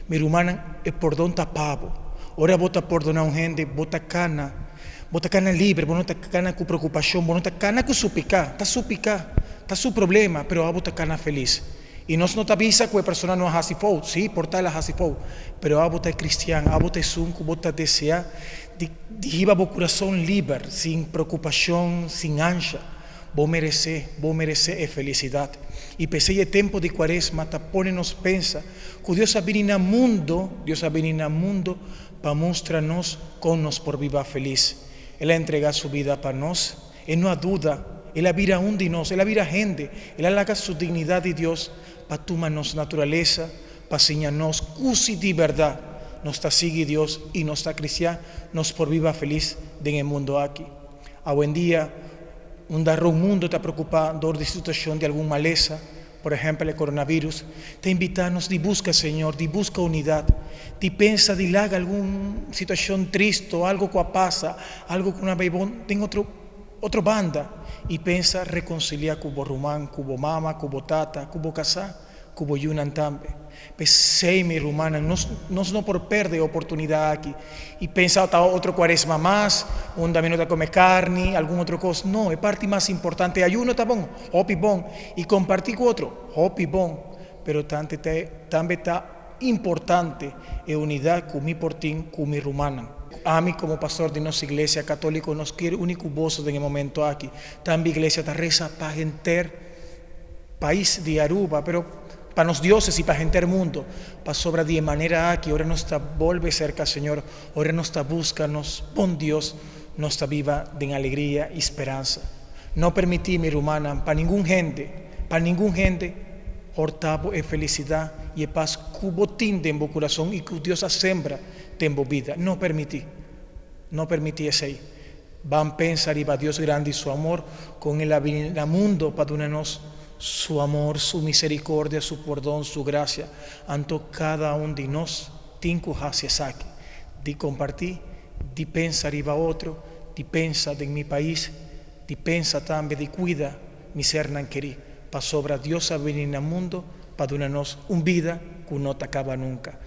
Mi rumannan, e pordon ta pa bo. Ora bo ta pordoná un hende, bo ta kana, bo ta kana liber, bo no ta kana ku preokupashon, bo no ta kana ku su piká. Ta su piká, ta su problema, pero abo ta kana felis. I nos no ta bisa ku e persona no a hasi fout, sí, por ta el a hasi fout, pero abo ta e kristian, abo ta esun ku bo ta deseá di di hiba bo kurason liber, sin preokupashon, sin ansha. Bo meresé, bo meresé e felisidat. I p'esei e tempu di Kuaresma ta pone nos pensa ku Dios a bini na mundu, Dios a bini na mundu pa mustra nos kon nos por biba felis. El a entregá su bida pa nos, e no a duda, el a bira un di nos, el a bira hende, el a laga su dignidat di Dios pa tuma nos naturalesa, pa siña nos ku si di bèrdat nos ta sigui Dios i nos ta kristian, nos por biba felis den e mundu aki. Awendia, unda rou mundu ta preokupá dor di situashon di algun malesa, por ehèmpel e koronavirus, ta invitá nos di buska Señor, di buska unidat, di pensa di laga algun situashon tristu, algu ku a pasa, algu ku no a bai bon den otro otro banda i pensa rekonsiliá ku bo ruman, ku bo mama, ku bo tata, ku bo kasá. Ku bo yunan tambe. P'esei, mi rumannan, nos nos no por pèrdè e oportunidat aki i pensa ta otro kuaresma mas, unda mi no ta kome karni, algun otro kos. No, e parti mas importante, ayuno ta bon, hopi bon, i kompartí ku otro, hopi bon, pero tante ta tambe ta importante e unidat ku mi por tin ku mi rumannan. Ami komo pastor di nos iglesia katóliko nos kier uni ku boso den e momento aki. Tambe iglesia ta resa pa henter. Pais di Aruba, pero pa nos dioses y pa henter mundo, pasobra di e manera aki ora nos ta bolbe cerca Señor, ora nos ta busca nos bon Dios, nos ta biba den alegria y speransa. No permiti, mi rumannan, pa ningun hende, pa ningun hende horta bo e felicidad y e pas cu bo tin den bo curason y cu Dios a sembra den bo bida. No permiti, no permiti esey. Ban pensa riba Dios grandi su amor, kon el a bini na mundo pa duna nos su amor, su misericordia, su pordon, su gracia. Anto cada un di nos tin cu haci esaki, di comparti, di pensa riba otro, di pensa den mi pais, di pensa tambe di cuida mi sernan keri, pasobra Dios a bini na mundo pa duna nos un bida cu no ta caba nunca.